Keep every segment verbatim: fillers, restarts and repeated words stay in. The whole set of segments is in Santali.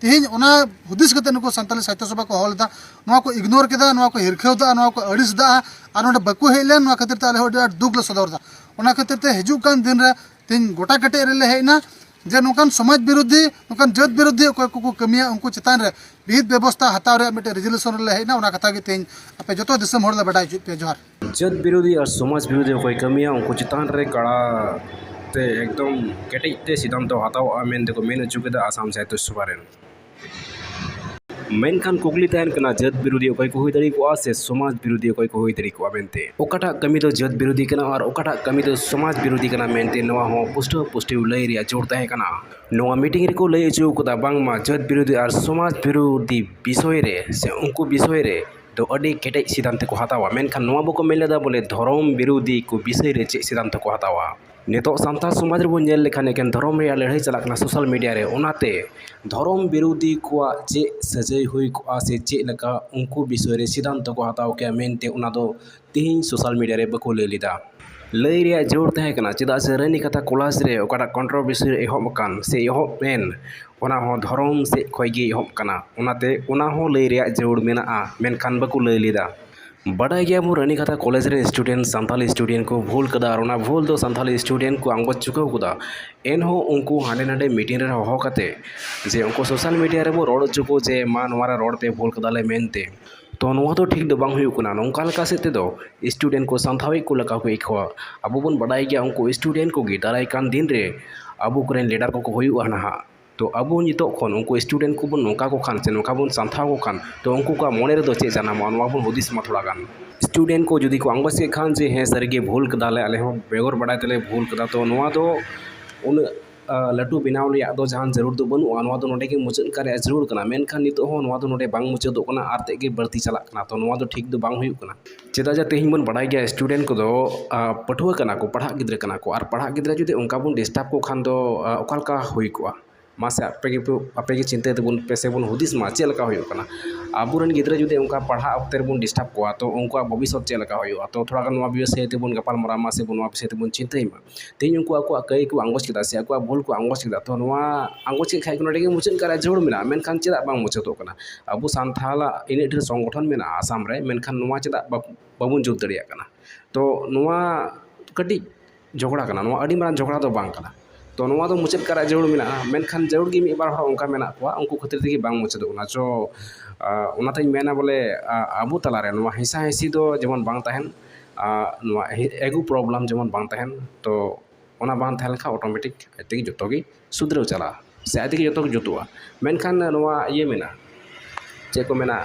ᱛᱮᱦᱮᱧ ᱚᱱᱟ ᱦᱩᱫᱤᱥ ᱠᱟᱛᱮ ᱱᱩᱠᱩ ᱥᱟᱱᱛᱟᱞᱤ ᱥᱟᱦᱤᱛᱛᱚ ᱥᱚᱵᱷᱟ ᱠᱚ ᱦᱚᱦᱚ ᱞᱮᱫᱟ, ᱱᱚᱣᱟ ᱠᱚ ᱤᱜᱱᱳᱨ ᱠᱮᱫᱟ, ᱱᱚᱣᱟ ᱠᱚ ᱦᱤᱨᱠᱷᱟᱹᱣ ᱫᱟ, ᱱᱚᱣᱟ ᱠᱚ ᱟᱹᱲᱤᱥ ᱫᱟ, ᱟᱨ ᱱᱚᱰᱮ ᱵᱟᱠᱚ ᱦᱮᱡ ᱞᱮᱱ, ᱱᱚᱣᱟ ᱠᱷᱟᱹᱛᱤᱨ ᱛᱮ ᱟᱞᱮ ᱦᱚᱸ ᱟᱹᱰᱤ ᱟᱸᱴ ᱫᱩᱠ ᱞᱮ ᱥᱚᱫᱚᱨ ᱫᱟ᱾ ᱚᱱᱟ ᱠᱷᱟᱹᱛᱤᱨ ᱛᱮ ᱦᱤᱡᱩᱜ ᱠᱟᱱ ᱫᱤᱱ ᱨᱮ ᱛᱮᱦᱮᱧ ᱜᱚᱴᱟ ᱠᱮᱴᱮᱡ ᱨᱮᱞᱮ ᱦᱮᱡ ᱮᱱᱟ ᱡᱮ ᱱᱚᱝᱠᱟᱱ ᱥᱚᱢᱟᱡᱽ ᱵᱤᱨᱳᱫᱷᱤ, ᱱᱚᱝᱠᱟᱱ ᱡᱟᱹᱛ ᱵᱤᱨᱳᱫᱷᱤ ᱚᱠᱚᱭ ᱠᱚᱠᱚ ᱠᱟᱹᱢᱤᱭᱟ, ᱩᱱᱠᱩ ᱪᱮᱛᱟᱱ ᱨᱮ ᱵᱤᱦᱤᱛ ᱵᱮᱵᱚᱥᱛᱷᱟ ᱦᱟᱛᱟᱣ ᱨᱮᱭᱟᱜ ᱢᱤᱫᱴᱮᱱ ᱨᱮᱡᱩᱞᱩᱥᱚᱱ ᱨᱮᱞᱮ ᱦᱮᱡ ᱮᱱᱟ᱾ ᱚᱱᱟ ᱠᱟᱛᱷᱟ ᱜᱮ ᱛᱮᱦᱮᱧ ᱟᱯᱮ ᱡᱚᱛᱚ ᱫᱤᱥᱚᱢ ᱦᱚᱲ ᱞᱮ ᱵᱟᱰᱟᱭ ᱦᱚᱪᱚᱭᱮᱫ ᱯᱮᱭᱟ᱾ ᱡᱚᱦᱟᱨ᱾ ᱡᱟᱹᱛ ᱵᱤᱨᱳᱫᱷᱤ ᱟᱨ ᱥᱚᱢᱟᱡᱽ ᱵᱤᱨᱳᱫᱷᱤ ᱚᱠᱚᱭ ᱠᱟᱹᱢᱤᱭᱟ, ᱩᱱᱠᱩ ᱪᱮᱛᱟᱱ ᱨᱮ ᱠᱟᱲᱟ ᱛᱮ ᱮᱠᱫᱚᱢ ᱠᱮᱴᱮᱡ ᱛᱮ ᱥᱤᱫᱷᱟᱱᱛᱚ ᱦᱟᱛᱟᱣᱚᱜᱼᱟ ᱢᱮᱱᱛᱮ ᱠᱚ ᱢᱮᱱ ᱦᱚᱪᱚ ᱠᱮᱫᱟ ᱟᱥᱟᱢ ᱥᱟᱦᱤᱛᱛᱚ ᱥᱚᱵᱷᱟ ᱨᱮᱱ᱾ ᱢᱮᱱᱠᱷᱟᱱ ᱠᱩᱠᱞᱤ ᱛᱟᱦᱮᱱ ᱠᱟᱱᱟ, ᱡᱟᱹᱛ ᱵᱤᱨᱳᱫᱷᱤ ᱚᱠᱚᱭ ᱠᱚ ᱦᱩᱭ ᱫᱟᱲᱮ ᱠᱚᱜᱼᱟ ᱥᱮ ᱥᱚᱢᱟᱡᱽ ᱵᱤᱨᱳᱫᱷᱤ ᱚᱠᱚᱭ ᱠᱚ ᱦᱩᱭ ᱫᱟᱲᱮ ᱠᱚᱜᱼᱟ ᱢᱮᱱᱛᱮ? ᱚᱠᱟᱴᱟᱜ ᱠᱟᱹᱢᱤ ᱫᱚ ᱡᱟᱹᱛ ᱵᱤᱨᱳᱫᱷᱤ ᱠᱟᱱᱟ ᱟᱨ ᱚᱠᱟᱴᱟᱜ ᱠᱟᱹᱢᱤ ᱫᱚ ᱥᱚᱢᱟᱡᱽ ᱵᱤᱨᱳᱫᱷᱤ ᱠᱟᱱᱟ ᱢᱮᱱᱛᱮ, ᱱᱚᱣᱟ ᱦᱚᱸ ᱯᱩᱥᱴᱟᱹᱣ ᱯᱩᱥᱴᱟᱹᱣ ᱞᱟᱹᱭ ᱨᱮᱭᱟᱜ ᱡᱳᱨ ᱛᱟᱦᱮᱸ ᱠᱟᱱᱟ᱾ ᱱᱚᱣᱟ ᱢᱤᱴᱤᱝ ᱨᱮᱠᱚ ᱞᱟᱹᱭ ᱦᱚᱪᱚ ᱠᱟᱫᱟ ᱵᱟᱝᱢᱟ ᱡᱟᱹᱛ ᱵᱤᱨᱳᱫᱷᱤ ᱟᱨ ᱥᱚᱢᱟᱡᱽ ᱵᱤᱨᱳᱫᱷᱤ ᱵᱤᱥᱚᱭ ᱨᱮ ᱥᱮ ᱩᱱᱠᱩ ᱵᱤᱥᱚᱭ ᱨᱮ ᱫᱚ ᱟᱹᱰᱤ ᱠᱮᱴᱮᱡ ᱥᱤᱫᱷᱟᱱᱛᱚ ᱠᱚ ᱦᱟᱛᱟᱣᱟ, ᱢᱮᱱᱠᱷᱟᱱ ᱱᱚᱣᱟ ᱵᱟᱠᱚ ᱢᱮᱱ ᱞᱮᱫᱟ ᱵᱚᱞᱮ ᱫᱷᱚᱨᱚᱢ ᱵᱤᱨᱳᱫᱷᱤ ᱠᱚ ᱵᱤᱥᱚᱭ ᱨᱮ ᱪᱮᱫ ᱥᱤᱫᱷᱟᱱᱛᱚ ᱠᱚ ᱦᱟᱛᱟᱣᱟ᱾ ᱱᱤᱛᱚᱜ ᱥᱟᱱᱛᱟᱲ ᱥᱚᱢᱟᱡᱽ ᱨᱮᱵᱚᱱ ᱧᱮᱞ ᱞᱮᱠᱷᱟᱱ ᱮᱠᱮᱱ ᱫᱷᱚᱨᱚᱢ ᱨᱮᱭᱟᱜ ᱞᱟᱹᱲᱦᱟᱹᱭ ᱪᱟᱞᱟᱜ ᱠᱟᱱᱟ ᱥᱳᱥᱟᱞ ᱢᱤᱰᱤᱭᱟ ᱨᱮ, ᱚᱱᱟᱛᱮ ᱫᱷᱚᱨᱚᱢ ᱵᱤᱨᱳᱫᱷᱤ ᱠᱚᱣᱟᱜ ᱪᱮᱫ ᱥᱟᱹᱡᱟᱹᱭ ᱦᱩᱭ ᱠᱚᱜᱼᱟ ᱥᱮ ᱪᱮᱫ ᱞᱮᱠᱟ ᱩᱱᱠᱩ ᱵᱤᱥᱚᱭ ᱨᱮ ᱥᱤᱫᱷᱟᱱᱛᱚ ᱠᱚ ᱦᱟᱛᱟᱣ ᱠᱮᱭᱟ ᱢᱮᱱᱛᱮ ᱚᱱᱟ ᱫᱚ ᱛᱮᱦᱮᱧ ᱥᱳᱥᱟᱞ ᱢᱤᱰᱤᱭᱟ ᱨᱮ ᱵᱟᱠᱚ ᱞᱟᱹᱭ ᱞᱮᱫᱟ᱾ ᱞᱟᱹᱭ ᱨᱮᱭᱟᱜ ᱡᱟᱹᱨᱩᱲ ᱛᱟᱦᱮᱸ ᱠᱟᱱᱟ, ᱪᱮᱫᱟᱜ ᱥᱮ ᱨᱟᱹᱱᱤ ᱠᱟᱛᱷᱟ ᱠᱚᱞᱮᱡᱽ ᱨᱮ ᱚᱠᱟᱴᱟᱜ ᱠᱚᱱᱴᱨᱳᱵᱷᱟᱨᱥᱤ ᱮᱦᱚᱵ ᱟᱠᱟᱱ ᱥᱮ ᱮᱦᱚᱵ ᱮᱱ, ᱚᱱᱟ ᱦᱚᱸ ᱫᱷᱚᱨᱚᱢ ᱥᱮᱫ ᱠᱷᱚᱱ ᱜᱮ ᱮᱦᱚᱵ ᱠᱟᱱᱟ, ᱚᱱᱟᱛᱮ ᱚᱱᱟ ᱦᱚᱸ ᱞᱟᱹᱭ ᱨᱮᱭᱟᱜ ᱡᱟᱹᱨᱩᱲ ᱢᱮᱱᱟᱜᱼᱟ, ᱢᱮᱱᱠᱷᱟᱱ ᱵᱟᱠᱚ ᱞᱟᱹᱭ ᱞᱮᱫᱟ᱾ ᱵᱟᱰᱟᱭ ᱜᱮᱭᱟᱵᱚᱱ ᱨᱟᱹᱱᱤ ᱠᱟᱛᱷᱟ ᱠᱚᱞᱮᱡᱽ ᱨᱮᱱ ᱥᱴᱩᱰᱮᱱᱴ ᱥᱟᱱᱛᱟᱞᱤ ᱥᱴᱩᱰᱮᱱᱴ ᱠᱚ ᱵᱷᱩᱞ ᱠᱟᱫᱟ ᱟᱨ ᱚᱱᱟ ᱵᱷᱩᱞ ᱫᱚ ᱥᱟᱱᱛᱟᱞᱤ ᱥᱴᱩᱰᱮᱱᱴ ᱠᱚ ᱟᱸᱜᱚᱪ ᱪᱩᱠᱟᱹᱣ ᱠᱟᱫᱟ᱾ ᱮᱱᱦᱚᱸ ᱩᱱᱠᱩ ᱦᱟᱸᱰᱮ ᱱᱟᱰᱮ ᱢᱤᱴᱤᱝ ᱨᱮ ᱦᱚᱦᱚ ᱠᱟᱛᱮ ᱡᱮ ᱩᱱᱠᱩ ᱥᱳᱥᱟᱞ ᱢᱤᱰᱤᱭᱟ ᱨᱮᱵᱚ ᱨᱚᱲ ᱦᱚᱪᱚ ᱠᱚ ᱡᱮ ᱢᱟ ᱱᱚᱣᱟ ᱨᱮ ᱨᱚᱲ ᱯᱮ, ᱵᱷᱩᱞ ᱠᱟᱫᱟᱞᱮ ᱢᱮᱱᱛᱮ, ᱛᱚ ᱱᱚᱣᱟ ᱫᱚ ᱴᱷᱤᱠ ᱫᱚ ᱵᱟᱝ ᱦᱩᱭᱩᱜ ᱠᱟᱱᱟ᱾ ᱱᱚᱝᱠᱟ ᱞᱮᱠᱟ ᱥᱮᱫ ᱛᱮᱫᱚ ᱥᱴᱩᱰᱮᱱᱴ ᱠᱚ ᱥᱟᱱᱛᱟᱣᱤᱡ ᱠᱚ ᱞᱮᱠᱟ ᱠᱚ ᱟᱹᱭᱠᱟᱹᱣᱟ᱾ ᱟᱵᱚ ᱵᱚᱱ ᱵᱟᱰᱟᱭ ᱜᱮᱭᱟ ᱩᱱᱠᱩ ᱥᱴᱩᱰᱮᱱᱴ ᱠᱚᱜᱮ ᱫᱟᱨᱟᱭ ᱠᱟᱱ ᱫᱤᱱ ᱨᱮ ᱟᱵᱚ ᱠᱚᱨᱮᱱ ᱞᱤᱰᱟᱨ ᱠᱚᱠᱚ ᱦᱩᱭᱩᱜᱼᱟ ᱱᱟᱦᱟᱜ᱾ ᱛᱚ ᱟᱵᱚ ᱱᱤᱛᱚᱜ ᱠᱷᱚᱱ ᱩᱱᱠᱩ ᱥᱴᱩᱰᱮᱱᱴ ᱠᱚᱵᱚᱱ ᱱᱚᱝᱠᱟ ᱠᱚ ᱠᱷᱟᱱ ᱥᱮ ᱱᱚᱝᱠᱟ ᱵᱚᱱ ᱥᱟᱱᱛᱷᱟᱣ ᱠᱚ ᱠᱷᱟᱱ, ᱛᱚ ᱩᱱᱠᱩ ᱠᱚᱣᱟᱜ ᱢᱚᱱᱮ ᱨᱮᱫᱚ ᱪᱮᱫ ᱡᱟᱱᱟᱢᱚᱜᱼᱟ, ᱱᱚᱣᱟ ᱵᱚᱱ ᱦᱩᱫᱤᱥ ᱢᱟ ᱛᱷᱚᱲᱟ ᱜᱟᱱ᱾ ᱥᱴᱩᱰᱮᱱᱴ ᱠᱚ ᱡᱩᱫᱤ ᱠᱚ ᱟᱸᱜᱚᱪ ᱠᱮᱫ ᱠᱷᱟᱱ ᱡᱮ ᱦᱮᱸ ᱥᱟᱹᱨᱤᱜᱮ ᱵᱷᱩᱞ ᱠᱟᱫᱟᱞᱮ, ᱟᱞᱮ ᱦᱚᱸ ᱵᱮᱜᱚᱨ ᱵᱟᱰᱟᱭ ᱛᱮᱞᱮ ᱵᱷᱩᱞ ᱠᱟᱫᱟ, ᱛᱚ ᱱᱚᱣᱟ ᱫᱚ ᱩᱱᱟᱹᱜ, ᱟ, ᱞᱟᱹᱴᱩ ᱵᱮᱱᱟᱣ ᱨᱮᱭᱟᱜ ᱫᱚ ᱡᱟᱦᱟᱱ ᱡᱟᱹᱨᱩᱲ ᱫᱚ ᱵᱟᱹᱱᱩᱜᱼᱟ᱾ ᱱᱚᱣᱟ ᱫᱚ ᱱᱚᱰᱮ ᱜᱮ ᱢᱩᱪᱟᱹᱫ ᱠᱟᱜ ᱨᱮᱭᱟᱜ ᱡᱟᱹᱨᱩᱲ ᱠᱟᱱᱟ, ᱢᱮᱱᱠᱷᱟᱱ ᱱᱤᱛᱚᱜ ᱦᱚᱸ ᱱᱚᱣᱟ ᱫᱚ ᱱᱚᱰᱮ ᱵᱟᱝ ᱢᱩᱪᱟᱹᱫᱚᱜ ᱠᱟᱱᱟ, ᱟᱨ ᱛᱮᱫ ᱜᱮ ᱵᱟᱹᱲᱛᱤ ᱪᱟᱞᱟᱜ ᱠᱟᱱᱟ᱾ ᱛᱚ ᱱᱚᱣᱟ ᱫᱚ ᱴᱷᱤᱠ ᱫᱚ ᱵᱟᱝ ᱦᱩᱭᱩᱜ ᱠᱟᱱᱟ᱾ ᱪᱮᱫᱟᱜ ᱡᱮ ᱛᱮᱦᱮᱧ ᱵᱚᱱ ᱵᱟᱰᱟᱭ ᱜᱮᱭᱟ ᱥᱴᱩᱰᱮᱱᱴ ᱠᱚᱫᱚ, ᱟ, ᱯᱟᱹᱴᱷᱩᱣᱟᱹ ᱠᱟᱱᱟ ᱠᱚ, ᱯᱟᱲᱦᱟᱜ ᱜᱤᱫᱽᱨᱟᱹ ᱠᱟᱱᱟ ᱠᱚ, ᱟᱨ ᱯᱟᱲᱦᱟᱜ ᱜᱤᱫᱽᱨᱟᱹ ᱡᱩᱫᱤ ᱚᱱᱠᱟ ᱵᱚᱱ ᱰᱤᱥᱴᱟᱵᱽ ᱠᱚ ᱠᱷᱟᱱ ᱫᱚ, ᱟ, ᱚᱠᱟ ᱞᱮᱠᱟ ᱦᱩᱭ ᱠᱚᱜᱼᱟ? ᱢᱟᱥᱮ ᱟᱯᱮ ᱜᱮ, ᱟᱯᱮ ᱜᱮ ᱪᱤᱱᱛᱟᱹᱭ ᱛᱟᱵᱚᱱ ᱯᱮ ᱥᱮ ᱵᱚᱱ ᱦᱩᱫᱤᱥ ᱢᱟ ᱪᱮᱫ ᱞᱮᱠᱟ ᱦᱩᱭᱩᱜ ᱠᱟᱱᱟ᱾ ᱟᱵᱚᱨᱮᱱ ᱜᱤᱫᱽᱨᱟᱹ ᱡᱩᱫᱤ ᱚᱱᱠᱟ ᱯᱟᱲᱦᱟᱜ ᱚᱠᱛᱮ ᱨᱮᱵᱚᱱ ᱰᱤᱥᱴᱟᱵᱽ ᱠᱚᱣᱟ, ᱛᱚ ᱩᱱᱠᱩᱣᱟᱜ ᱵᱷᱚᱵᱤᱥᱥᱚᱛ ᱪᱮᱫ ᱞᱮᱠᱟ ᱦᱩᱭᱩᱜᱼᱟ? ᱛᱚ ᱛᱷᱚᱲᱟ ᱜᱟᱱ ᱱᱚᱣᱟ ᱵᱤᱥᱚᱭ ᱛᱮᱵᱚᱱ ᱜᱟᱯᱟᱞ ᱢᱟᱨᱟᱣ ᱢᱟ ᱥᱮ ᱱᱚᱣᱟ ᱵᱤᱥᱚᱭ ᱛᱮᱵᱚᱱ ᱪᱤᱱᱛᱟᱹᱭ ᱢᱟ᱾ ᱛᱮᱦᱮᱧ ᱩᱱᱠᱩ ᱟᱠᱚᱣᱟᱜ ᱠᱟᱹᱭ ᱠᱚ ᱟᱸᱜᱚᱪ ᱠᱮᱫᱟ ᱥᱮ ᱟᱠᱚᱣᱟᱜ ᱵᱷᱩᱞ ᱠᱚ ᱟᱸᱜᱚᱪ ᱠᱮᱫᱟ, ᱛᱚ ᱱᱚᱣᱟ ᱟᱸᱜᱚᱪ ᱠᱮᱫ ᱠᱷᱟᱡ ᱠᱚ ᱱᱚᱰᱮ ᱜᱮ ᱢᱩᱪᱟᱹᱫ ᱠᱟᱜ ᱨᱮᱭᱟᱜ ᱡᱟᱹᱨᱩᱲ ᱢᱮᱱᱟᱜᱼᱟ, ᱢᱮᱱᱠᱷᱟᱱ ᱪᱮᱫᱟᱜ ᱵᱟᱝ ᱢᱩᱪᱟᱹᱫᱚᱜ ᱠᱟᱱᱟ? ᱟᱵᱚ ᱥᱟᱱᱛᱟᱲᱟᱜ ᱤᱱᱟᱹᱜ ᱰᱷᱮᱨ ᱥᱚᱝᱜᱚᱴᱷᱚᱱ ᱢᱮᱱᱟᱜᱼᱟ ᱟᱥᱟᱢ ᱨᱮ, ᱢᱮᱱᱠᱷᱟᱱ ᱱᱚᱣᱟ ᱪᱮᱫᱟᱜ ᱵᱟ-, ᱵᱟᱵᱚᱱ ᱡᱩᱛ ᱫᱟᱲᱮᱭᱟᱜ ᱠᱟᱱᱟ? ᱛᱚ ᱱᱚᱣᱟ ᱠᱟᱹᱴᱤᱡ ᱡᱷᱚᱜᱽᱲᱟ ᱠᱟᱱᱟ, ᱱᱚᱣᱟ ᱟᱹᱰᱤ ᱢᱟᱨᱟᱝ ᱡᱷᱚᱜᱽᱲᱟ ᱫᱚ ᱵᱟᱝ ᱠᱟᱱᱟ᱾ ᱛᱚ ᱱᱚᱣᱟ ᱫᱚ ᱢᱩᱪᱟᱹᱫ ᱠᱟᱜ ᱨᱮᱭᱟᱜ ᱡᱟᱹᱨᱩᱲ ᱢᱮᱱᱟᱜᱼᱟ, ᱢᱮᱱᱠᱷᱟᱱ ᱡᱟᱹᱨᱩᱲ ᱜᱮ ᱢᱤᱫ ᱵᱟᱨ ᱦᱚᱲ ᱚᱱᱠᱟ ᱢᱮᱱᱟᱜ ᱠᱚᱣᱟ, ᱩᱱᱠᱩ ᱠᱷᱟᱹᱛᱤᱨ ᱛᱮᱜᱮ ᱵᱟᱝ ᱢᱩᱪᱟᱹᱫᱚᱜ ᱠᱟᱱᱟ᱾ ᱪᱚ, ᱟᱸ, ᱚᱱᱟᱛᱮᱧ ᱢᱮᱱᱟ ᱵᱚᱞᱮ, ᱟᱸ, ᱟᱵᱚ ᱛᱟᱞᱟᱨᱮ ᱱᱚᱣᱟ ᱦᱤᱥᱟ ᱦᱤᱥᱤ ᱫᱚ ᱡᱮᱢᱚᱱ ᱵᱟᱝ ᱛᱟᱦᱮᱱ, ᱟᱸ, ᱱᱚᱣᱟ ᱮᱜᱳ ᱯᱨᱚᱵᱞᱮᱢ ᱡᱮᱢᱚᱱ ᱵᱟᱝ ᱛᱟᱦᱮᱱ᱾ ᱛᱚ ᱚᱱᱟ ᱵᱟᱝ ᱛᱟᱦᱮᱸ ᱞᱮᱱᱠᱷᱟᱱ ᱚᱴᱳᱢᱮᱴᱤᱠ ᱟᱡ ᱛᱮᱜᱮ ᱡᱚᱛᱚ ᱜᱮ ᱥᱩᱫᱷᱨᱟᱹᱣ ᱪᱟᱞᱟᱜᱼᱟ ᱥᱮ ᱟᱡ ᱛᱮᱜᱮ ᱡᱚᱛᱚ ᱜᱮ ᱡᱩᱛᱩᱜᱼᱟ᱾ ᱢᱮᱱᱠᱷᱟᱱ ᱱᱚᱣᱟ ᱤᱭᱟᱹ ᱢᱮᱱᱟᱜᱼᱟ, ᱪᱮᱫ ᱠᱚ ᱢᱮᱱᱟ,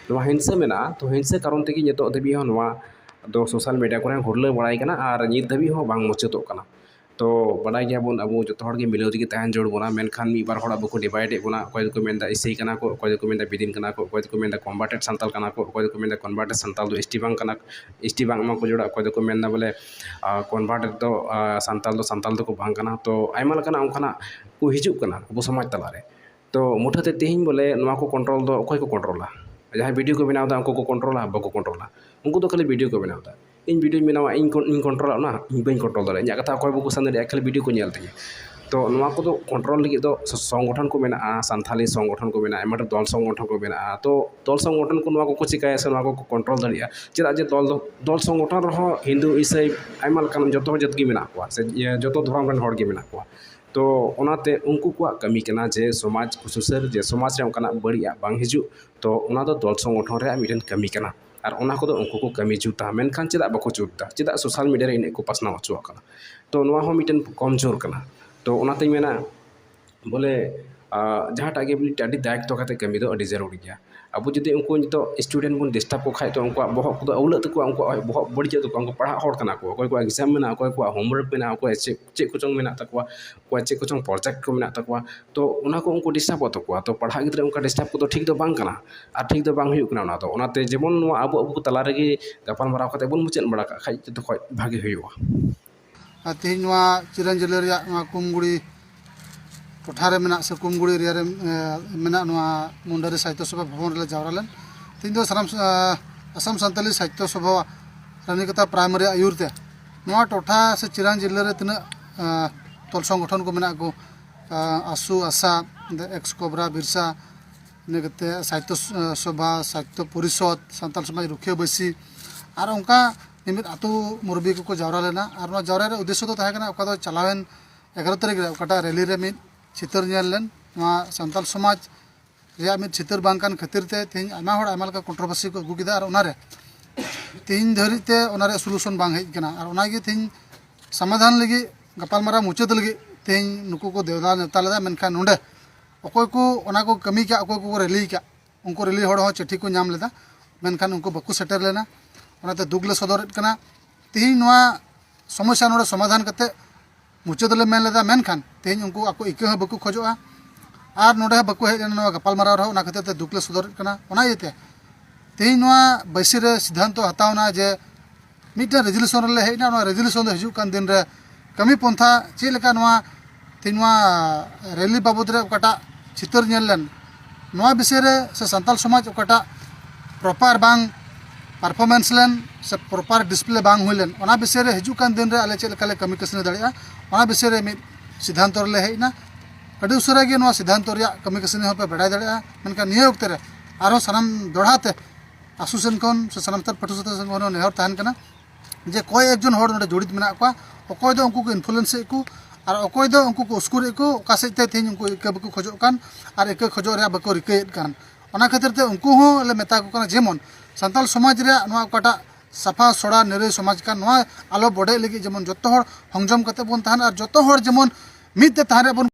ᱱᱚᱣᱟ ᱦᱤᱝᱥᱟᱹ ᱢᱮᱱᱟᱜᱼᱟ᱾ ᱛᱚ ᱦᱤᱝᱥᱟᱹ ᱠᱟᱨᱚᱱ ᱛᱮᱜᱮ ᱱᱤᱛᱚᱜ ᱫᱷᱟᱹᱵᱤᱡ ᱦᱚᱸ ᱱᱚᱣᱟ ᱫᱚ ᱥᱳᱥᱟᱞ ᱢᱤᱰᱤᱭᱟ ᱠᱚᱨᱮ ᱦᱩᱨᱞᱟᱹ ᱵᱟᱲᱟᱭ ᱠᱟᱱᱟ ᱟᱨ ᱱᱤᱛ ᱫᱷᱟᱹᱵᱤᱡ ᱦᱚᱸ ᱵᱟᱝ ᱢᱩᱪᱟᱹᱫᱚᱜ ᱠᱟᱱᱟ᱾ ᱛᱚ ᱵᱟᱰᱟᱭ ᱜᱮᱭᱟᱵᱚᱱ, ᱟᱵᱚ ᱡᱚᱛᱚ ᱦᱚᱲᱜᱮ ᱢᱤᱞᱟᱹᱣ ᱛᱮᱜᱮ ᱛᱟᱦᱮᱱ ᱡᱟᱹᱨᱩᱲ ᱵᱚᱱᱟ᱾ ᱢᱮᱱᱠᱷᱟᱱ ᱢᱤᱫ ᱵᱟᱨ ᱦᱚᱲ ᱟᱵᱚ ᱠᱚ ᱰᱤᱵᱟᱭᱤᱰ ᱮᱫ ᱵᱚᱱᱟ᱾ ᱚᱠᱚᱭ ᱫᱚᱠᱚ ᱢᱮᱱᱫᱟ ᱤᱥᱟᱹᱭ ᱠᱟᱱᱟ ᱠᱚ, ᱚᱠᱚᱭ ᱫᱚᱠᱚ ᱢᱮᱱᱫᱟ ᱵᱤᱫᱤᱱ ᱠᱟᱱᱟ ᱠᱚ, ᱚᱠᱚᱭ ᱫᱚᱠᱚ ᱢᱮᱱᱫᱟ ᱠᱚᱱᱵᱷᱟᱨᱴᱮᱰ ᱥᱟᱱᱛᱟᱞ ᱠᱟᱱᱟ ᱠᱚ, ᱚᱠᱚᱭ ᱫᱚᱠᱚ ᱢᱮᱱᱫᱟ ᱠᱚᱱᱵᱷᱟᱨᱴᱮᱰ ᱥᱟᱱᱛᱟᱞ ᱫᱚ ᱮᱥ ᱴᱤ ᱵᱟᱝ ᱠᱟᱱᱟ, ᱮᱥ ᱴᱤ ᱵᱟᱝ ᱮᱢᱟ ᱠᱚ ᱡᱟᱹᱨᱩᱲᱟ᱾ ᱚᱠᱚᱭ ᱫᱚᱠᱚ ᱢᱮᱱᱫᱟ ᱵᱚᱞᱮ, ᱟᱨ ᱠᱚᱱᱵᱷᱟᱨᱴ ᱫᱚ, ᱟᱨ ᱥᱟᱱᱛᱟᱞ ᱫᱚ ᱥᱟᱱᱛᱟᱞ ᱫᱚᱠᱚ ᱵᱟᱝ ᱠᱟᱱᱟ᱾ ᱛᱚ ᱟᱭᱢᱟ ᱞᱮᱠᱟᱱᱟᱜ ᱚᱱᱠᱟᱱᱟᱜ ᱠᱚ ᱦᱤᱡᱩᱜ ᱠᱟᱱᱟ ᱟᱵᱚ ᱥᱚᱢᱟᱡᱽ ᱛᱟᱞᱟᱨᱮ᱾ ᱛᱚ ᱢᱩᱴᱷᱟᱹᱛᱮ ᱛᱮᱦᱮᱧ ᱵᱚᱞᱮ ᱱᱚᱣᱟ ᱠᱚ ᱠᱚᱱᱴᱨᱳᱞ ᱫᱚ ᱚᱠᱚᱭ ᱠᱚ ᱠᱚᱱᱴᱨᱳᱞᱟ? ᱡᱟᱦᱟᱸᱭ ᱵᱷᱤᱰᱤᱭᱳ ᱠᱚ ᱵᱮᱱᱟᱣ ᱮᱫᱟ, ᱩᱱᱠᱩ ᱠᱚ ᱠᱚᱱᱴᱨᱳᱞᱟ? ᱵᱟᱠᱚ ᱠᱚᱱᱴᱨᱳᱞᱟ᱾ ᱩᱱᱠᱩ ᱫᱚ ᱠᱷᱟᱹᱞᱤ ᱵᱷᱤᱰᱤᱭᱳ ᱠᱚ ᱵᱮᱱᱟᱣ ᱮᱫᱟ᱾ ᱤᱧ ᱵᱷᱤᱰᱤᱭᱳᱧ ᱵᱮᱱᱟᱣᱟ, ᱤᱧ ᱠᱚ-, ᱤᱧ ᱠᱚᱱᱴᱨᱳᱞᱟ ᱚᱱᱟ? ᱤᱧ ᱵᱟᱹᱧ ᱠᱚᱱᱴᱨᱳᱞ ᱫᱟᱲᱮᱭᱟᱜᱼᱟ᱾ ᱤᱧᱟᱹᱜ ᱠᱟᱛᱷᱟ ᱚᱠᱚᱭ ᱵᱟᱠᱚ ᱥᱟᱱ ᱫᱟᱲᱮᱭᱟᱜᱼᱟ, ᱠᱷᱟᱹᱞᱤ ᱵᱷᱤᱰᱤᱭᱳ ᱠᱚ ᱧᱮᱞ ᱛᱮᱜᱮ᱾ ᱛᱚ ᱱᱚᱣᱟ ᱠᱚᱫᱚ ᱠᱚᱱᱴᱨᱳᱞ ᱞᱟᱹᱜᱤᱫ ᱫᱚ ᱥᱚ-, ᱥᱚᱝᱜᱚᱴᱷᱚᱱ ᱠᱚ ᱢᱮᱱᱟᱜᱼᱟ, ᱥᱟᱱᱛᱷᱟᱞᱤ ᱥᱚᱝᱜᱚᱴᱷᱚᱱ ᱠᱚ ᱢᱮᱱᱟᱜᱼᱟ, ᱟᱭᱢᱟ ᱰᱷᱮᱨ ᱫᱚᱞ ᱥᱚᱝᱜᱚᱴᱷᱚᱱ ᱠᱚ ᱢᱮᱱᱟᱜᱼᱟ᱾ ᱛᱚ ᱫᱚᱞ ᱥᱚᱝᱜᱚᱴᱷᱚᱱ ᱠᱚ ᱱᱚᱣᱟ ᱠᱚᱠᱚ ᱪᱤᱠᱟᱹᱭᱟ ᱥᱮ ᱱᱚᱣᱟ ᱠᱚᱠᱚ ᱠᱚᱱᱴᱨᱳᱞ ᱫᱟᱲᱮᱭᱟᱜᱼᱟ? ᱪᱮᱫᱟᱜ ᱡᱮ ᱫᱚᱞ ᱫᱚ, ᱫᱚᱞ ᱥᱚᱝᱜᱚᱴᱷᱚᱱ ᱨᱮᱦᱚᱸ ᱦᱤᱱᱫᱩ, ᱤᱥᱟᱹᱭ, ᱟᱭᱢᱟ ᱞᱮᱠᱟᱱ ᱡᱚᱛᱚ ᱡᱟᱹᱛ ᱜᱮ ᱢᱮᱱᱟᱜ ᱠᱚᱣᱟ ᱥᱮ ᱤᱭᱟᱹ, ᱡᱚᱛᱚ ᱫᱷᱚᱨᱚᱢ ᱨᱮᱱ ᱦᱚᱲ ᱜᱮ ᱢᱮᱱᱟᱜ ᱠᱚᱣᱟ᱾ ᱛᱚ ᱚᱱᱟᱛᱮ ᱩᱱᱠᱩ ᱠᱚᱣᱟᱜ ᱠᱟᱹᱢᱤ ᱠᱟᱱᱟ ᱡᱮ ᱥᱚᱢᱟᱡᱽ ᱠᱚ ᱥᱩᱥᱟᱹᱨ, ᱡᱮ ᱥᱚᱢᱟᱡᱽ ᱨᱮ ᱚᱱᱠᱟᱱᱟᱜ ᱵᱟᱹᱲᱤᱡᱟᱜ ᱵᱟᱝ ᱦᱤᱡᱩᱜ᱾ ᱛᱚ ᱚᱱᱟ ᱫᱚ ᱫᱚᱞ ᱥᱚᱝᱜᱚᱴᱷᱚᱱ ᱨᱮᱭᱟᱜ ᱢᱤᱫᱴᱮᱱ ᱠᱟᱹᱢᱤ ᱠᱟᱱᱟ᱾ ᱟᱨ ᱚᱱᱟ ᱠᱚᱫᱚ ᱩᱱᱠᱩ ᱠᱚ ᱠᱟᱹᱢᱤ ᱡᱩᱛᱟ᱾ ᱢᱮᱱᱠᱷᱟᱱ ᱪᱮᱫᱟᱜ ᱵᱟᱠᱚ ᱡᱩᱛ ᱮᱫᱟ? ᱪᱮᱫᱟᱜ ᱥᱳᱥᱟᱞ ᱢᱤᱰᱤᱭᱟ ᱨᱮ ᱤᱱᱟᱹᱜ ᱠᱚ ᱯᱟᱥᱱᱟᱣ ᱦᱚᱪᱚᱣᱟᱜ ᱠᱟᱱᱟ? ᱛᱚ ᱱᱚᱣᱟ ᱦᱚᱸ ᱢᱤᱫᱴᱮᱱ ᱠᱚᱢᱡᱳᱨ ᱠᱟᱱᱟ᱾ ᱛᱚ ᱚᱱᱟᱛᱤᱧ ᱢᱮᱱᱟ ᱵᱚᱞᱮ, ᱟᱸ, ᱡᱟᱦᱟᱸᱴᱟᱜ ᱜᱮ ᱢᱤᱫᱴᱮᱱ ᱟᱹᱰᱤ ᱫᱟᱭᱤᱛᱛᱚ ᱠᱟᱛᱮ ᱠᱟᱹᱢᱤ ᱫᱚ ᱟᱹᱰᱤ ᱡᱟᱹᱨᱩᱲ ᱜᱮᱭᱟ᱾ ᱟᱵᱚ ᱡᱩᱫᱤ ᱩᱱᱠᱩ ᱱᱤᱛᱚᱜ ᱥᱴᱩᱰᱮᱱᱴ ᱵᱚᱱ ᱰᱤᱥᱴᱟᱵᱽ ᱠᱚ ᱠᱷᱟᱡ, ᱛᱚ ᱩᱱᱠᱩᱣᱟᱜ ᱵᱚᱦᱚᱜ ᱠᱚᱫᱚ ᱟᱹᱣᱞᱟᱹᱜ ᱛᱟᱠᱚᱣᱟ, ᱩᱱᱠᱩᱣᱟᱜ ᱵᱚᱦᱚᱜ ᱵᱟᱹᱲᱤᱡᱚᱜ ᱛᱟᱠᱚᱣᱟ, ᱩᱱᱠᱩ ᱯᱟᱲᱦᱟᱜ ᱦᱚᱲ ᱠᱟᱱᱟ ᱠᱚ, ᱚᱠᱚᱭ ᱠᱚᱣᱟᱜ ᱮᱠᱡᱟᱢ ᱢᱮᱱᱟᱜᱼᱟ, ᱚᱠᱚᱭ ᱠᱚᱣᱟᱜ ᱦᱳᱢᱣᱟᱨᱠ ᱢᱮᱱᱟᱜᱼᱟ, ᱚᱠᱚᱭ ᱪᱮᱫ, ᱪᱮᱫ ᱠᱚᱪᱚᱝ ᱢᱮᱱᱟᱜ ᱛᱟᱠᱚᱣᱟ, ᱚᱠᱚᱭ ᱪᱮᱫ ᱠᱚᱪᱚᱝ ᱯᱨᱚᱡᱮᱠᱴ ᱠᱚ ᱢᱮᱱᱟᱜ ᱛᱟᱠᱚᱣᱟ᱾ ᱛᱚ ᱚᱱᱟ ᱠᱚ ᱩᱱᱠᱩ ᱰᱤᱥᱴᱟᱵᱚᱜ ᱛᱟᱠᱚᱣᱟ᱾ ᱛᱚ ᱯᱟᱲᱦᱟᱜ ᱜᱤᱫᱽᱨᱟᱹ ᱚᱱᱠᱟ ᱰᱤᱥᱴᱟᱵᱽ ᱠᱚᱫᱚ ᱴᱷᱤᱠ ᱫᱚ ᱵᱟᱝ ᱠᱟᱱᱟ ᱟᱨ ᱴᱷᱤᱠ ᱫᱚ ᱵᱟᱝ ᱦᱩᱭᱩᱜ ᱠᱟᱱᱟ ᱚᱱᱟ ᱫᱚ᱾ ᱚᱱᱟᱛᱮ ᱡᱮᱢᱚᱱ ᱱᱚᱣᱟ ᱟᱵᱚ, ᱟᱵᱚ ᱠᱚ ᱛᱟᱞᱟ ᱨᱮᱜᱮ ᱜᱟᱯᱟᱞᱢᱟᱨᱟᱣ ᱠᱟᱛᱮ ᱵᱚᱱ ᱢᱩᱪᱟᱹᱫ ᱵᱟᱲᱟ ᱠᱟᱜ ᱠᱷᱟᱡ ᱡᱚᱛᱚ ᱠᱷᱚᱡ ᱵᱷᱟᱜᱮ ᱦᱩᱭᱩᱜᱼᱟ᱾ ᱟᱨ ᱛᱮᱦᱮᱧ ᱱᱚᱣᱟ ᱪᱤᱨᱟᱱᱡᱟᱹᱞᱤ ᱨᱮᱭᱟᱜ ᱱᱚᱣᱟ ᱠᱩᱢᱜᱩᱲᱤ ᱴᱚᱴᱷᱟ ᱨᱮ ᱢᱮᱱᱟᱜ ᱥᱮ ᱠᱩᱢᱜᱩᱲᱤ ᱮᱨᱤᱭᱟ ᱨᱮ ᱢᱮᱱᱟᱜ ᱱᱚᱣᱟ ᱢᱩᱱᱰᱟᱹᱨᱤ ᱥᱟᱦᱤᱛᱛᱚ ᱥᱚᱵᱷᱟ ᱵᱷᱚᱵᱚᱱ ᱨᱮᱞᱮ ᱡᱟᱣᱨᱟ ᱞᱮᱱ᱾ ᱛᱮᱦᱮᱧ ᱫᱚ ᱥᱟᱱᱟᱢ ᱟᱥᱟᱢ ᱥᱟᱱᱛᱟᱞᱤ ᱥᱟᱦᱤᱛᱛᱚ ᱥᱚᱵᱷᱟ ᱨᱟᱱᱤᱠᱟᱛᱟ ᱯᱨᱟᱭᱢᱟᱨᱤ ᱟᱹᱭᱩᱨ ᱛᱮ ᱱᱚᱣᱟ ᱴᱚᱴᱷᱟ ᱥᱮ ᱪᱤᱨᱟᱝ ᱡᱤᱞᱟᱹ ᱨᱮ ᱛᱤᱱᱟᱹᱜ ᱛᱚᱞ ᱥᱚᱝᱜᱚᱴᱷᱚᱱ ᱠᱚ ᱢᱮᱱᱟᱜ ᱠᱚ, ᱟᱥᱩ, ᱟᱥᱟ, ᱮᱠᱥ ᱠᱚᱵᱨᱟ, ᱵᱤᱨᱥᱟ, ᱤᱱᱟᱹ ᱠᱟᱛᱮ ᱥᱟᱦᱤᱛᱛᱚ ᱥᱚᱵᱷᱟ, ᱥᱟᱦᱤᱛᱛᱚ ᱯᱚᱨᱤᱥᱚᱫᱽ, ᱥᱟᱱᱛᱟᱞ ᱥᱚᱢᱟᱡᱽ ᱨᱩᱠᱷᱤᱭᱟᱹ ᱵᱟᱹᱭᱥᱤ ᱟᱨ ᱚᱱᱠᱟ ᱢᱤᱢᱤᱫ ᱟᱹᱛᱩ ᱢᱩᱨᱵᱤ ᱠᱚᱠᱚ ᱡᱟᱣᱨᱟ ᱞᱮᱱᱟ᱾ ᱟᱨ ᱱᱚᱣᱟ ᱡᱟᱣᱨᱟ ᱨᱮᱭᱟᱜ ᱩᱫᱽᱫᱮᱥᱥᱚ ᱫᱚ ᱛᱟᱦᱮᱸ ᱠᱟᱱᱟ, ᱚᱠᱟ ᱫᱚ ᱪᱟᱞᱟᱣᱮᱱ ᱮᱜᱟᱨᱚ ᱛᱟᱹᱨᱤᱠᱷ ᱨᱮ ᱚᱠᱟᱴᱟᱜ ᱨᱮᱞᱤ ᱨᱮ ᱢᱤᱫ ᱪᱤᱛᱟᱹᱨ ᱧᱮᱞ ᱞᱮᱱ, ᱱᱚᱣᱟ ᱥᱟᱱᱛᱟᱞ ᱥᱚᱢᱟᱡᱽ ᱨᱮᱭᱟᱜ ᱢᱤᱫ ᱪᱤᱛᱟᱹᱨ ᱵᱟᱝ ᱠᱟᱱ ᱠᱷᱟᱹᱛᱤᱨ ᱛᱮ ᱛᱮᱦᱮᱧ ᱟᱭᱢᱟ ᱦᱚᱲ ᱟᱭᱢᱟ ᱞᱮᱠᱟ ᱠᱚᱱᱴᱨᱳᱵᱷᱟᱨᱥᱤ ᱠᱚ ᱟᱹᱜᱩ ᱠᱮᱫᱟ᱾ ᱟᱨ ᱚᱱᱟᱨᱮ ᱛᱮᱦᱮᱧ ᱫᱷᱟᱹᱨᱤᱡ ᱛᱮ ᱚᱱᱟ ᱨᱮᱭᱟᱜ ᱥᱚᱞᱩᱥᱚᱱ ᱵᱟᱝ ᱦᱮᱡ ᱟᱠᱟᱱᱟ᱾ ᱟᱨ ᱚᱱᱟᱜᱮ ᱛᱮᱦᱮᱧ ᱥᱚᱢᱟᱫᱷᱟᱱ ᱞᱟᱹᱜᱤᱫ, ᱜᱟᱯᱟᱞᱢᱟᱨᱟᱣ ᱢᱩᱪᱟᱹᱫ ᱞᱟᱹᱜᱤᱫ ᱛᱮᱦᱮᱧ ᱱᱩᱠᱩ ᱠᱚ ᱫᱮᱣᱞᱟ ᱱᱮᱣᱛᱟ ᱞᱮᱫᱟ᱾ ᱢᱮᱱᱠᱷᱟᱱ ᱱᱚᱰᱮ ᱚᱠᱚᱭ ᱠᱚ ᱚᱱᱟ ᱠᱚ ᱠᱟᱹᱢᱤ ᱠᱟᱜ, ᱚᱠᱚᱭ ᱠᱚᱠᱚ ᱨᱮᱞᱤ ᱠᱟᱜ, ᱩᱱᱠᱩ ᱨᱮᱞᱤ ᱦᱚᱲ ᱦᱚᱸ ᱪᱤᱴᱷᱤ ᱠᱚ ᱧᱟᱢ ᱞᱮᱫᱟ, ᱢᱮᱱᱠᱷᱟᱱ ᱩᱱᱠᱩ ᱵᱟᱠᱚ ᱥᱮᱴᱮᱨ ᱞᱮᱱᱟ᱾ ᱚᱱᱟᱛᱮ ᱫᱩᱠ ᱞᱮ ᱥᱚᱫᱚᱨᱮᱫ ᱠᱟᱱᱟ᱾ ᱛᱮᱦᱮᱧ ᱱᱚᱣᱟ ᱥᱚᱢᱚᱥᱥᱟ ᱱᱚᱰᱮ ᱥᱚᱢᱟᱫᱷᱟᱱ ᱠᱟᱛᱮ ᱢᱩᱪᱟᱹᱫ ᱞᱮ ᱢᱮᱱ ᱞᱮᱫᱟ, ᱢᱮᱱᱠᱷᱟᱱ ᱛᱮᱦᱮᱧ ᱩᱱᱠᱩ ᱟᱠᱚ ᱤᱠᱟᱹ ᱦᱚᱸ ᱵᱟᱠᱚ ᱠᱷᱚᱡᱚᱜᱼᱟ᱾ ᱟᱨ ᱱᱚᱰᱮ ᱦᱚᱸ ᱵᱟᱠᱚ ᱦᱮᱡ ᱞᱮᱱᱟ ᱱᱚᱣᱟ ᱜᱟᱯᱟᱞᱢᱟᱨᱟᱣ ᱨᱮᱦᱚᱸ᱾ ᱚᱱᱟ ᱠᱷᱟᱹᱛᱤᱨ ᱛᱮ ᱫᱩᱠ ᱞᱮ ᱥᱚᱫᱚᱨᱮᱫ ᱠᱟᱱᱟ᱾ ᱚᱱᱟ ᱤᱭᱟᱹᱛᱮ ᱛᱮᱦᱮᱧ ᱱᱚᱣᱟ ᱵᱟᱹᱭᱥᱤ ᱨᱮ ᱥᱤᱫᱽᱫᱷᱟᱱᱛᱚ ᱦᱟᱛᱟᱣ ᱮᱱᱟ ᱡᱮ ᱢᱤᱫᱴᱮᱱ ᱨᱮᱡᱩᱞᱮᱥᱚᱱ ᱨᱮᱞᱮ ᱦᱮᱡ ᱮᱱᱟ᱾ ᱚᱱᱟ ᱨᱮᱡᱩᱞᱮᱥᱚᱱ ᱫᱚ ᱦᱤᱡᱩᱜ ᱠᱟᱱ ᱫᱤᱱ ᱨᱮ ᱠᱟᱹᱢᱤ ᱯᱚᱱᱛᱷᱟ ᱪᱮᱫ ᱞᱮᱠᱟ, ᱱᱚᱣᱟ ᱛᱮᱦᱮᱧ ᱱᱚᱣᱟ ᱨᱮᱞᱤ ᱵᱟᱵᱚᱫ ᱨᱮ ᱚᱠᱟᱴᱟᱜ ᱪᱤᱛᱟᱹᱨ ᱧᱮᱞ ᱞᱮᱱ, ᱱᱚᱣᱟ ᱵᱤᱥᱚᱭ ᱨᱮ ᱥᱮ ᱥᱟᱱᱛᱟᱞ ᱥᱚᱢᱟᱡᱽ ᱚᱠᱟᱴᱟᱜ ᱯᱨᱚᱯᱟᱨ ᱵᱟᱝ ᱯᱟᱨᱯᱷᱚᱨᱢᱮᱱᱥ ᱞᱮᱱ ᱥᱮ ᱯᱨᱚᱯᱟᱨ ᱰᱤᱥᱯᱞᱮ ᱵᱟᱝ ᱦᱩᱭ ᱞᱮᱱ, ᱚᱱᱟ ᱵᱤᱥᱚᱭ ᱨᱮ ᱦᱤᱡᱩᱜ ᱠᱟᱱ ᱫᱤᱱ ᱨᱮ ᱟᱞᱮ ᱪᱮᱫ ᱞᱮᱠᱟ ᱞᱮ ᱠᱟᱹᱢᱤ ᱠᱟᱹᱥᱱᱤ ᱫᱟᱲᱮᱭᱟᱜᱼᱟ, ᱚᱱᱟ ᱵᱤᱥᱚᱭ ᱨᱮ ᱢᱤᱫ ᱥᱤᱫᱽᱫᱷᱟᱱᱛᱚ ᱨᱮᱞᱮ ᱦᱮᱡ ᱮᱱᱟ᱾ ᱟᱹᱰᱤ ᱩᱥᱟᱹᱨᱟ ᱜᱮ ᱱᱚᱣᱟ ᱥᱤᱫᱽᱫᱷᱟᱱᱛᱚ ᱨᱮᱭᱟᱜ ᱠᱟᱹᱢᱤ ᱠᱟᱹᱥᱱᱤ ᱦᱚᱸᱯᱮ ᱵᱟᱰᱟᱭ ᱫᱟᱲᱮᱭᱟᱜᱼᱟ᱾ ᱢᱮᱱᱠᱷᱟᱱ ᱱᱤᱭᱟᱹ ᱚᱠᱛᱮ ᱨᱮ ᱟᱨᱦᱚᱸ ᱥᱟᱱᱟᱢ ᱫᱚᱦᱲᱟ ᱛᱮ ᱟᱥᱩ ᱥᱮᱱ ᱠᱷᱚᱱ ᱥᱮ ᱥᱟᱱᱟᱢ ᱛᱟᱨ ᱯᱟᱹᱴᱷᱩᱣᱟᱹ ᱥᱟᱶᱛᱟ ᱥᱮᱱ ᱠᱷᱚᱱ ᱱᱮᱦᱚᱨ ᱛᱟᱦᱮᱱ ᱠᱟᱱᱟ ᱡᱮ ᱠᱚᱭ ᱮᱠ ᱡᱚᱱ ᱦᱚᱲ ᱱᱚᱰᱮ ᱡᱚᱲᱤᱛ ᱢᱮᱱᱟᱜ ᱠᱚᱣᱟ, ᱚᱠᱚᱭ ᱫᱚ ᱩᱱᱠᱩ ᱠᱚ ᱤᱱᱯᱷᱞᱩᱭᱮᱱᱥ ᱮᱫ ᱠᱚ ᱟᱨ ᱚᱠᱚᱭ ᱫᱚ ᱩᱱᱠᱩ ᱠᱚ ᱩᱥᱠᱩᱨ ᱮᱫ ᱠᱚ, ᱚᱠᱟ ᱥᱮᱫ ᱛᱮ ᱛᱮᱦᱮᱧ ᱩᱱᱠᱩ ᱤᱠᱟᱹ ᱵᱟᱠᱚ ᱠᱷᱚᱡᱚᱜ ᱠᱟᱱ ᱟᱨ ᱤᱠᱟᱹ ᱠᱷᱚᱡᱚᱜ ᱨᱮᱭᱟᱜ ᱵᱟᱠᱚ ᱨᱤᱠᱟᱹᱭᱮᱫ ᱠᱟᱱ᱾ ᱚᱱᱟ ᱠᱷᱟᱹᱛᱤᱨ ᱛᱮ ᱩᱱᱠᱩ ᱦᱚᱸ ᱞᱮ ᱢᱮᱛᱟ ᱠᱚ ᱠᱟᱱᱟ, ᱡᱮᱢᱚᱱ ᱥᱟᱱᱛᱟᱲ ᱥᱚᱢᱟᱡᱽ ᱨᱮᱭᱟᱜ ᱱᱚᱣᱟ ᱚᱠᱟᱴᱟᱜ ᱥᱟᱯᱷᱟ ᱥᱚᱲᱟ ᱱᱤᱨᱟᱹᱭ ᱥᱚᱢᱟᱡᱽ ᱠᱟᱱ, ᱱᱚᱣᱟ ᱟᱞᱚ ᱵᱚᱰᱮᱜ ᱞᱟᱹᱜᱤᱫ ᱡᱮᱢᱚᱱ ᱡᱚᱛᱚ ᱦᱚᱲ ᱦᱚᱝᱡᱚᱢ ᱠᱟᱛᱮ ᱵᱚᱱ ᱛᱟᱦᱮᱱ ᱟᱨ ᱡᱚᱛᱚ ᱦᱚᱲ ᱡᱮᱢᱚᱱ ᱢᱤᱫ ᱛᱮ ᱛᱟᱦᱮᱱ ᱨᱮᱭᱟᱜ ᱵᱚᱱ